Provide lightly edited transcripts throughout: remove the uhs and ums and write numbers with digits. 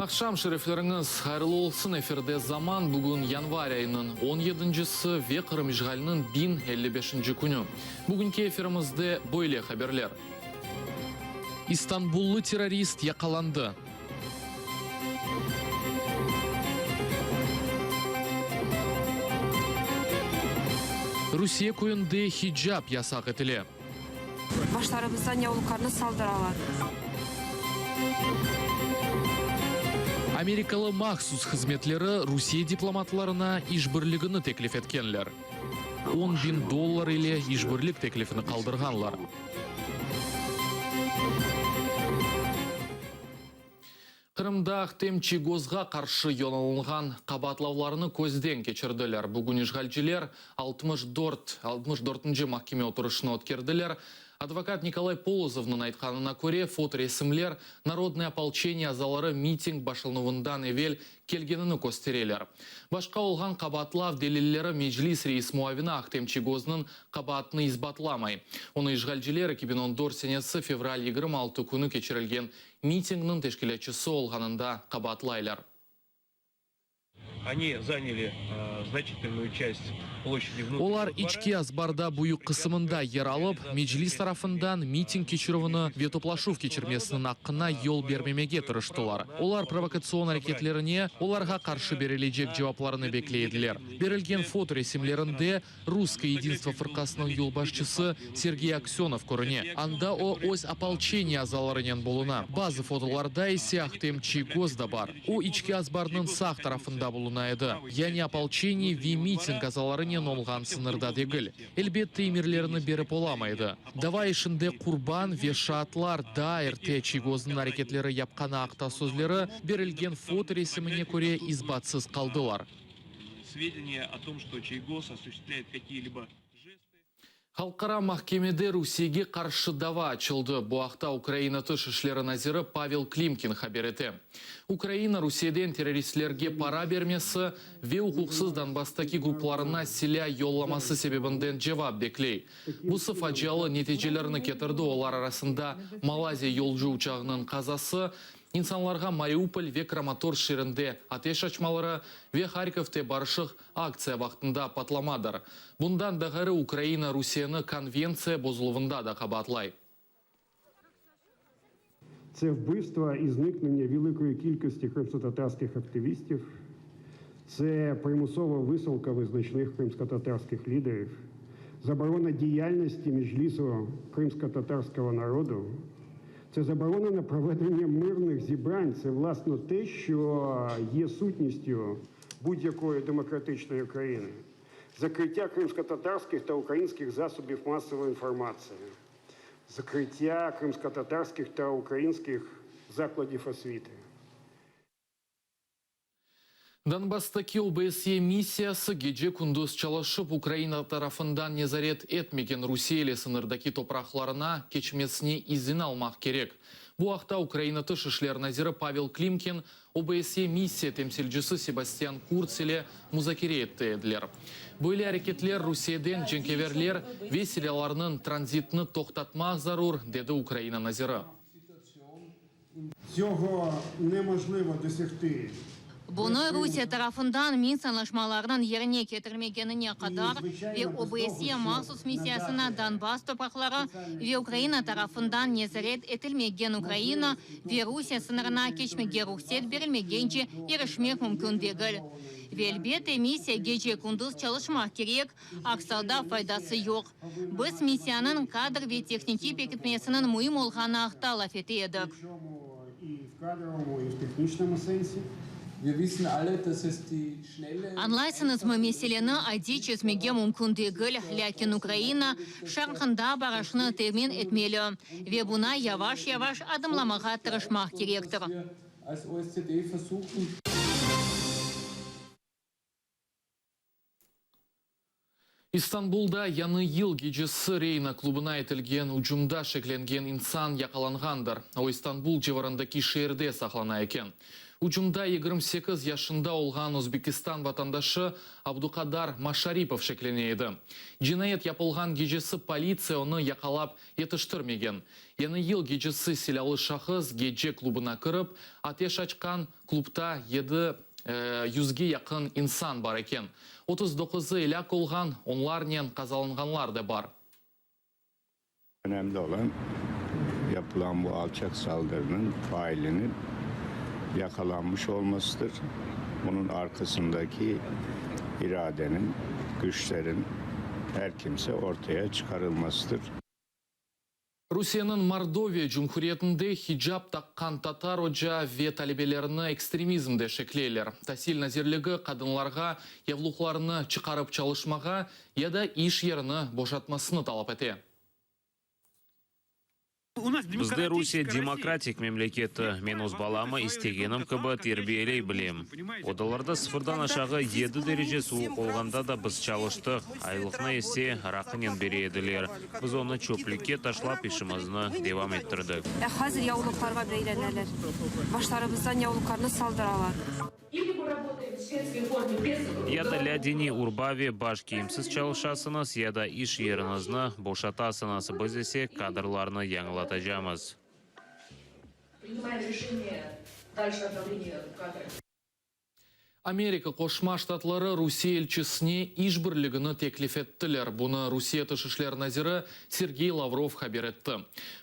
Aqşam şerefleriñiz hayırlı olsun, efirde Zaman, bugün yanvar ayınıñ on yedincisi ve Qırım işğaliniñ 1055-nci künü. Bugünki efirimizde böyle haberler. İstanbullı terrorist yaqalandı. Rusiye köyünde hicap yasaq etile. Başlarımızdan yavluqlarnı saldıralar. Amerikalı mahsus hızmetleri Rusiye diplomatlarına işbirligini teklif etkenler. 10.000 dollar ile işbirlik teklifini qaldırğanlar. Qırımda Ahtem Çiygozğa qarşı yonalınğan qabaatlavlarnı közden keçirdiler. Bugün işğalciler 64 altmış dörtünci mahkeme oturışını ötkerdiler. Advokat Nikolay Polozovnıñ aytqanına köre, fotoresimler Narodnoye opolçeniye azaları miting başlanuvından evel kelgenini köstereler. Başqa olğan qabaatlav delilleri Meclis reis muavini Ahtem Çiygoznıñ qabaatını isbatlamay. Onı işğalciler 2014 senesi fevral 26 künü keçirilgen mitingniñ teşkilâtçısı olğanında qabaatlaylar. Olar içki azbarda büyük qısımında yer alıp, Meclis tarafından miting keçirüvini ve toplaşuv keçirmesiniñ aqqına yol bermemege tırıştılar. Olar provokatsion areketlerine, olarğa qarşı berilecek cevaplarını bekley ediler. Berilgen fotoresimlerinde Russkoye yedinstvo fırqasınıñ yolbaşçısı Sergey Aksönov körüne, anda o, öz opolçeniye azalarınen buluna. Bazı fotolarda ise Ahtem Çiygoz da bar, o, içki azbarnıñ sağ tarafında buluna edi, yani opolçeniye ve miting azalarınen olğan sıñırda degil. Elbette, emirlerini berip olamaydı. Dava işinde qurban ve şaatlar daa erte Çiygoznıñ areketleri yapqanı aqta sözleri berilgen fotoresimine köre isbatsız qaldılar. Halqara mahkemede Rusiyege qarşı dava açıldı. Bu aqta Ukraina Tış işleri naziri Pavel Klimkin haber ete. Ukraina Rusiyeden terroristlerge para bermesi ve uquqsız Donbasstaki gruplarına silâ yollaması sebebinden cevap bekley. Busı facialı neticelerni ketirdi, olar arasında Malayziya yolcu uçağınıñ qazası, İnsanlarğa Mariupol ve Kramatorsk şeerinde ateş açmaları ve Harkovte barışıq aktsiya vaqtında patlamadır. Bundan da ğayrı Ukraina Rusiyeni konventsiya bozuluvında da qabaatlay. Це вбивства і зникнення великої кількості кримськотатарських активістів, це примусова висилка визначних кримськотатарських лідерів, заборона діяльності Меджлісу кримськотатарського народу, Це заборона на проведення мирних зібрань. Це, власне, те, що є сутністю будь-якої демократичної країни. Закриття кримськотатарських та українських засобів масової інформації, закриття кримськотатарських та українських закладів освіти. Donbasstaki OBSYE missiyası gece-kündüz çalışıp, Ukraina tarafından nezaret etmegen Rusiye ile sıñırdaki topraqlarına keçmesine izin almaq kerek. Bu aqta Ukraina Tış işler naziri Pavel Klimkin OBSYE missiya temsilcisi Sebastian Kurts ile muzakere etti ediler. Böyle areketler Rusiyeden cenkâverler ve silâlarnıñ tranzitini toqtatmaq zarur, dedi Ukraina naziri. Tsього neможливо досягти. Bunı Rusiye tarafından Minsk añlaşmalarınıñ yerine ketirilmegenine qadar ve OBSYE mahsus missiyasına Donbass topraqları ve Ukraina tarafından nezaret etilmegen Ukraina ve Rusiye sıñırına keçmege ruhset berilmegence irişmek mümkün degil. Ve, elbette, missiya gece-kündüz çalışmaq kerek, Aks alda faydası yoq. Biz missiyanıñ kadr ve tehnikiy pekitmesiniñ müim olğanı aqta laf ete edik. Añlaysıñızmı, meseleni adiy çezmege mümkün degil, lâkin Ukraina şarqında barışnı temin etmeli ve buna yavaş-yavaş adımlamağa tırışmaq kerektir. İstanbulda Yañı yıl gecesi Reyna klubına etilgen ücümda şeklengen insan yaqalanğandır. O, İstanbul civarındaki şeerde saqlana eken. Ücümda 28 yaşında olğan Özbekistan vatandaşı Abduqadar Maşaripov şeklene edi. Cinayet yapılğan gecesi politsiya onı yaqalap yetiştirmegen. Yañı yıl gecesi silâlı şahıs gece klubına kirip, ateş açqan, klubta yedi yüzge yaqın insan bar eken. 39-ı elâk olğan, onlarnen qazalanğanlar da bar. Önemli olan yapılan bu alçak saldırının failinin yakalanmış olmasıdır. Bunun arkasındaki iradenin, güçlerin her kimse ortaya çıkarılmasıdır. Rusiyeniñ Mordoviya Cumhuriyetinde hicap taqqan tatar oca ve talebelerini ekstremizmde şekleyler. Tasil nazirligi qadınlarğa yavluqlarını çıqarıp çalışmağa ya da iş yerini boşatmasını talap ete. Bizde Rusiye demokratik memleketi, men öz balamı istegenim kibi terbiyeley bilem. Odalarda sıfırdan aşağı yedi derece suvuq olğanda da biz çalıştıq, aylıqnı ise raqınen bere ediler. Biz onı çöplükke taşlap, işimizni devam ettirdik. E, hazir yavluqlarğa beyleneler. Başlarımızdan yavluqlarnı saldıralar. Ya da lâdiniy urba ve baş kiyimsiz çalışasıñız, ya da iş yeriñizni boşatasıñız, biz ise kadrlarnı yañılatacamız. Amerika Qoşma Ştatları Rusiye elçisine işbirligini teklif ettiler. Bunı Rusiye Tış işler naziri Sergey Lavrov haber etti.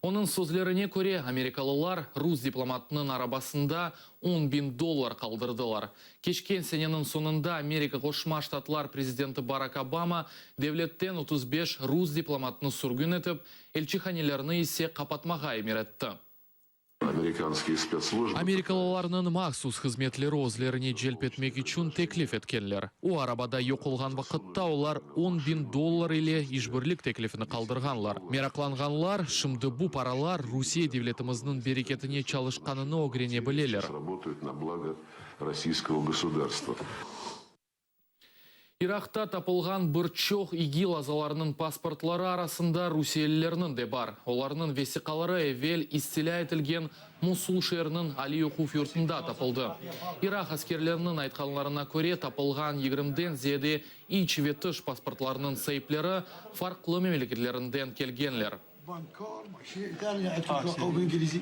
Onıñ sözlerine köre, amerikalılar rus diplomatınıñ arabasında 10 biñ dollar qaldırdılar. Keçken seneniñ soñunda Amerika Qoşma Ştatlar prezidenti Barak Obama devletten 35 rus diplomatını sürgün etip, elçihanelerini ise qapatmağa emir etti. Американские спецслужбы. Amerikalılarnıñ mahsus hızmetleri özlerine celp etmek içün teklif etkenler. O arabada yoq olğan vaqıtta olar 10 biñ dollar ile işbirlik teklifini qaldırğanlar. Meraqlanğanlar şimdi bu paralar Rusiye devletimizniñ bereketine çalışqanını ögrene bileler. Работают на благо российского государства. İraqta tapılğan bir çoq İGİL azalarınıñ pasportları arasında rusiyelilerniñ de bar. Olarnıñ vesiqaları evel istilâ etilgen Mosul şeeriniñ aliy oquv yurtunda tapıldı. İraq askerleriniñ aytqanlarına köre, tapılğan 20-den ziyade iç ve tış pasportlarınıñ saipleri farqlı memleketlerinden kelgenler. بانكور شيء ثاني عندكم بالانجليزي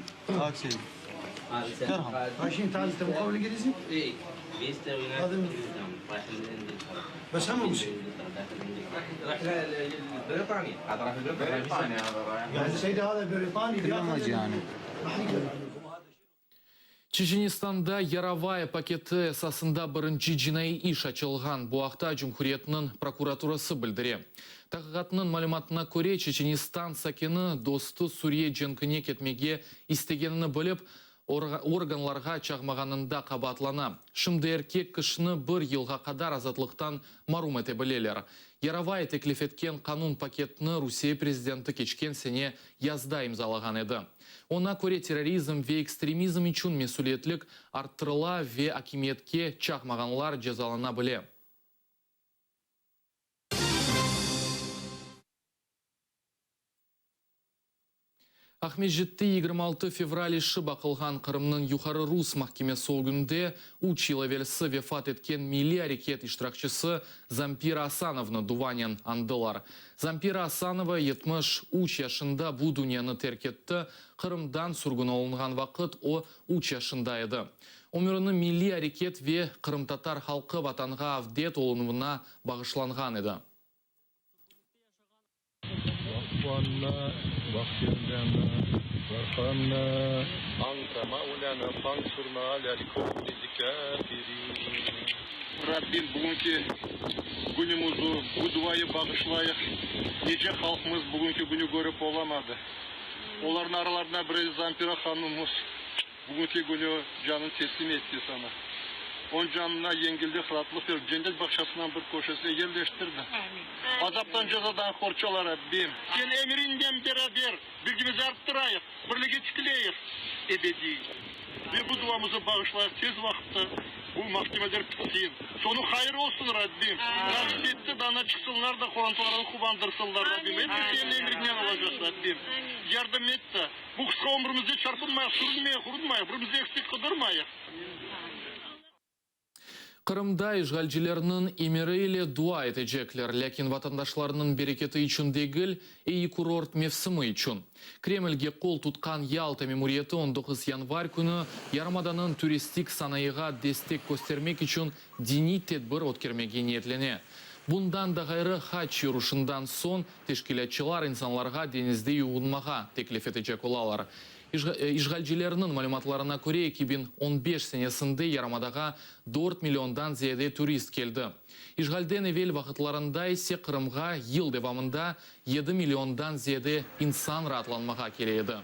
ماشيين تعال انت مقاول انجليزي؟ ايه هذا رايح لانجلترا بس هم مش راح لبريطانيا هذا راح لبريطانيا هذا رايح يعني سيدي هذا بريطاني بياخذ ما حد يقدر Çeçenistanda Yarovaya paketi esasında birinci cinaiy iş açılğan. Bu aqta Cumhuriyetniñ prokuraturası bildire. Taqiqatnıñ malümatına köre Çeçenistan sakini dostu Suriye cenkine ketmege istegenini bilip, organlarğa çağmağanında qabaatlana. Şimdi erkek kişini bir yılğa qadar azatlıqtan marum ete bileler. Yarovaya teklif etken qanun paketini Rusiye prezidenti keçken sene yazda imzalağan edi. Oña köre terrorizm ve ekstremizm içün mesüliyetlik arttırıla ve akimiyetke çağmağanlar cezalana bile. Aqmescitte 26 fevral işi baqılğan Qırımnıñ Yuqarı Rus mahkemesi ögünde 3 yıl evelsi vefat etken milliy areket iştirakçisi Zampira Asanovnı duanen añdılar. Zampira Asanova 73 yaşında bu dünyanı terk etti. Qırımdan sürgün olunğan vaqıt o 3 yaşında edi. Ömürini milliy areket ve qırımtatar halqı vatanğa avdet olunuvına bağışlanğan edi. واعف واغفر لنا وارحمنا أنت مولانا فانصرنا على القوم الكافرين. Rabbim bugünki künümüzü bu duayı bağışlayıq. Nice halqımız bugünki künü körip olamadı. Olarnıñ aralarında bir Zampira hanımımız bugünki künü canın teslim etti saña. Onıñ canına yengillik, raatlıq ber, cennet bağçasınıñ bir köşesine yerleştirdi. Azaptan cezadan qorçala Rabbim. Sen emiriñnen beraber bilgimizi arttırayıq, birligi tikleyik ebediy. Ve bu duamızı bağışlayıq tez vaqıtta bu mahkemeler bitsin. Soñu hayır olsun Rabbim. Nasip etti dana çıqsınlar da qorantalarını quvandırsınlar Rabbim. Episi seniñ emriñnen olacaq Rabbim. Yardım et de bu qısqa ömrümizde çarpınmayıq, sürünmeyik, urunmayıq, birimizni eksik qıdırmayıq. Qırımda işğalcilerniñ emiri ile dua etecekler, lâkin vatandaşlarnıñ bereketi içün degil, eyi kurort mevsimi içün. Kremlge qol tutqan Yalta memuriyeti on doquz yanvar künü yarımadanıñ turistik sanayığa destek köstermek içün diniy tedbir ötkermege niyetlene. Bundan da ğayrı, hac yürüşinden soñ teşkilâtçılar insanlarğa deñizde yuvunmağa teklif etecek olalar. İşğalcilerniñ malümatlarına köre, 2015 senesinde yarımadağa dört milliondan ziyade turist keldi. İşğalden evel vaqıtlarında ise Qırımğa yıl devamında yedi milliondan ziyade insan raatlanmağa kele edi.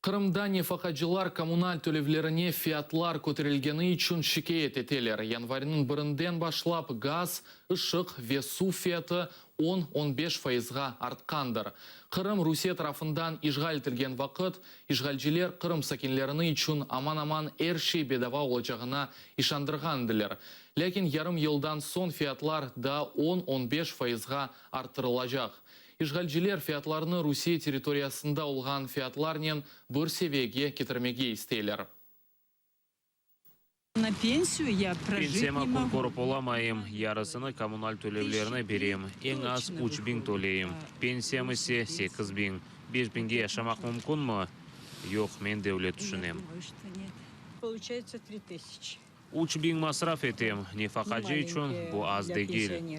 Qırımda nefaqacılar kommunal tölevlerine fiyatlar köterilgeni içün şikâyet eteler. Yanvarniñ birinden başlap gaz, ışıq ve suv fiyatı on, on beş fayızğa artqandır. Qırım Rusiye tarafından işğal etilgen vaqıt, işğalciler Qırım sakinlerini içün aman-aman er şey bedava olacağına işandırğan ediler. Lâkin yarım yıldan soñ fiyatlar daa on, on beş fayızğa arttırılacaq. İşğalciler fiyatlarnı Rusiye territoriyasında olğan fiyatlarnen bir seviyege ketirmege isteyler. Pensiyama kün körip olamayım, yarısını kommunal tölevlerine berem, eñ az üç biñ töleyim, pensiyam ise sekiz biñ. Beş biñge yaşamaq mümkünmi? Yoq, men de öyle tüşünem. Üç biñ masraf etem, nefaqacı içün bu az degil.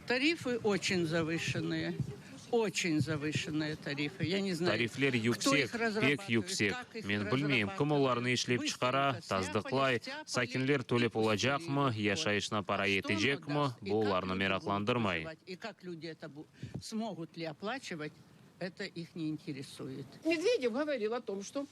Tarifı oçen zavışennıye, oçen zavışennıye tarifı, ya ne znayu, Tarifler kto yüksek, ih pek razrabatıvaet, yüksek. kak ih Men bilmeyim, kim razrabatıvaet. olarnı işlep çıqara, Bıstrenko tasdıqlay, slyapali, sakinler slyapali i tölep pustili olacaqmı, lегко. yaşayışına para A çto ono yetecekmi, dast i bu kak olarnı люди будут meraqlandırmay. prоживать, i kak люди это smogут ли oplaçivat, Eto ih ne interesuet. Medvedev govoril o tom, çto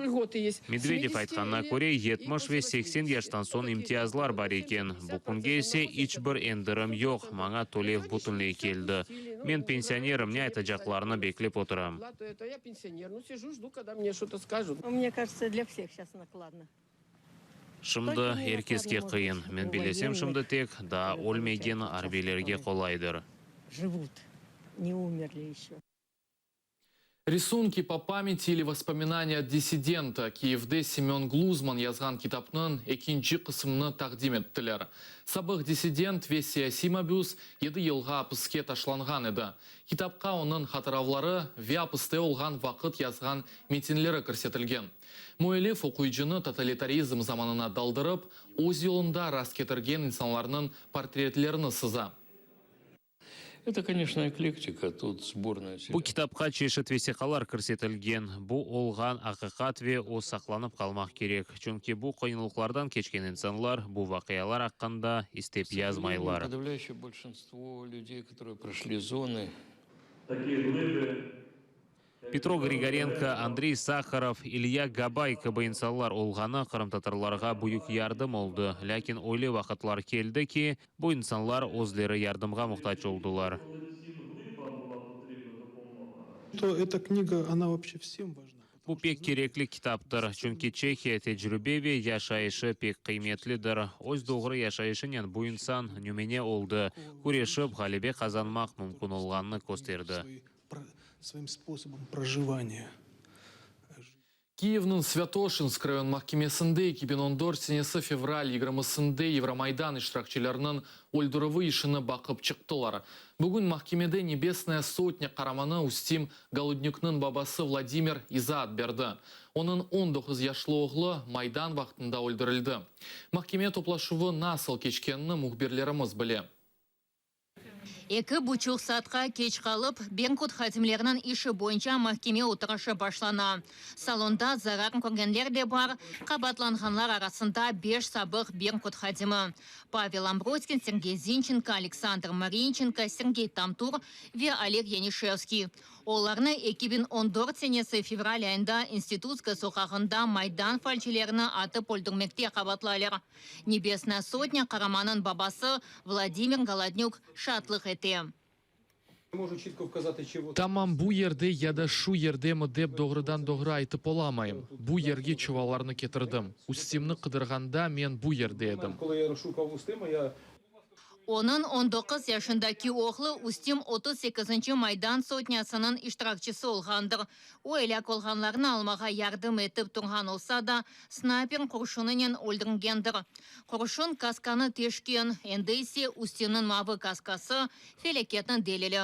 lgoty est Medvedev aytqanına köre, 70 ve 80 yaştan soñ imtiyazlar bar eken. Bu künge ise iç bir endirim yoq, maña tölev bütünley keldi. Men pensionerim, ne aytacaqlarını beklep oturam. Şimdi er keske qıyın. Men bellesem, şimdi tek daa ölmegen arbiylerge qolaydır. Risunki po pamyati ili vospominaniya dissidenta, Kiyevde Semön Gluzman yazğan kitapnıñ ekinci qısımını taqdim ettiler. Sabıq dissident ve siyasiy mabüs yedi yılğa apiske taşlanğan edi. Kitapqa onıñ hatıravları ve apiste olğan vaqıt yazğan metinleri kirsetilgen. Müellif oquyıcını totalitarizm zamanına daldırıp, öz yolunda rastketirgen insanlarnıñ portretlerini sıza. Eto, koneçno, eklektika, tut sbornaya Bu kitapqa çeşit vesiqalar kirsetilgen. Bu olğan aqiqat ve o saqlanıp qalmaq kerek, çünki bu qıyınlıqlardan keçken insanlar bu vaqialar aqqında istep yazmaylar. Podavlâyuşçeye bolşinstvo lüdey, kotorıye proşli zonı. Petro Grigorenko, Andrey Saharov, İlya Gabay kibi insanlar olğanı qırımtatarlarğa büyük yardım oldı, lâkin öyle vaqıtlar keldi ki, bu insanlar özleri yardımğa muhtac oldılar. Bu pek kerekli kitaptır, çünki Çehiya tecrübe ve yaşayışı pek qıymetlidir. Öz doğru yaşayışınen bu insan nümüne oldı, küreşip ğalebe qazanmaq mümkün olğanını kösterdi. Svoim sposobom projivaniya. Kiyevniñ Svâtoşinsk rayon mahkemesinde 2014 senesi fevral yigirmisinde Yevromaydan iştirakçileriniñ öldürüvi işini baqıp çıqtılar. Bugün mahkemede Nebesnaya sotnâ qaramanı Ustim Golodnükniñ babası Vladimir izaat berdi. Onıñ 19 yaşlı oğlu Maydan vaqtında öldürildi. Mahkeme toplaşuvı nasıl keçkenini mühbirlerimiz bile. Eki buçuq saatqa keç qalıp, Berkut hadimleriniñ işi boyunca mahkeme oturışı başlana. Salonda zarar körgenler de bar, qabaatlanğanlar arasında beş sabıq Berkut hadimi, Pavel Ambroskin, Sergey Zinçenko, Aleksandr Marinçenko, Sergey Tamtur ve Oleg Yanişevskiy. Olarnı 2014 senesi fevral ayında İnstitutskaya soqağında Maydan faalcilerini atıp öldürmekte qabaatlaylar. Nebesnaya sotnâ qaramanıñ babası Vladimir Golodnük şaatlıq ete. Tamam bu yerde ya da şu yerdemi dep doğrudan-doğru aytıp olamayım. Bu yerge çuvallarnı ketirdim. Ustimni qıdırğanda men bu yerde edim. Onıñ on doquz yaşındaki oğlu Ustim 38-nci Maydan sotnyasınıñ iştirakçisi olğandır. O, elâk olğanlarnı almağa yardım etip turğan olsa da, snayper qurşunınen öldürgendir. Qurşun kaskanı teşken, endi ise Ustimniñ mavı kaskası, felâketniñ delili.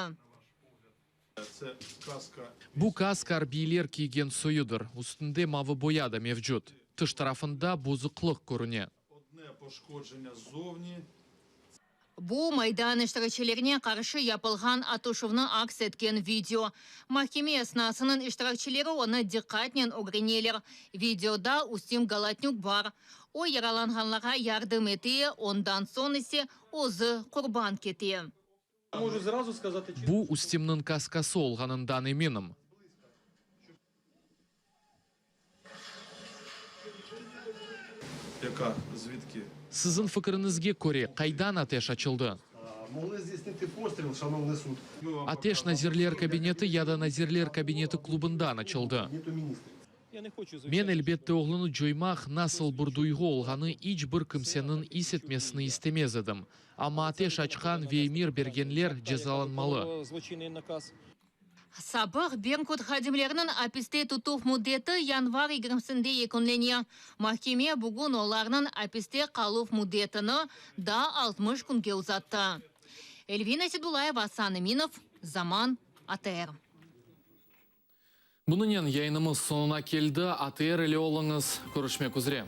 Bu kaska arbiyler kiygen soyudır. Üstünde mavı boya da mevcut. Tış tarafında bozuqlıq körüne. Bu, Maydan iştirakçilerine qarşı yapılğan atışuvnı aks etken video. Mahkeme esnasınıñ iştirakçileri onı diqqatnen ögreneler. Videoda Ustim Galatnük bar. O, yaralanğanlarğa yardım ete, ondan soñ ise özü qurban kete. Bu, Ustimniñ kaskası olğanından eminim. Siziñ fikiriñizge köre, qaydan ateş açıldı? Ateş Nazirler Kabineti ya da Nazirler Kabineti klubundan açıldı. Men, elbette, oğlunı coymaq nasıl bir duyğu olğanı iç bir kimseniñ is etmesini istemez edim. Amma ateş açqan ve emir bergenler cezalanmalı. Sabıq Berkut hadimleriniñ apiste tutuv müddeti yanvar yigirmisinde yekünlene. Mahkeme bugün olarnıñ apiste qaluv müddetini daa 60 künge uzattı. Elvina Sedulayeva, Asan Eminov, Zaman, ATR. Bunınen yayınımız soñuna keldi. ATR ile oluñız. Körüşmek üzre.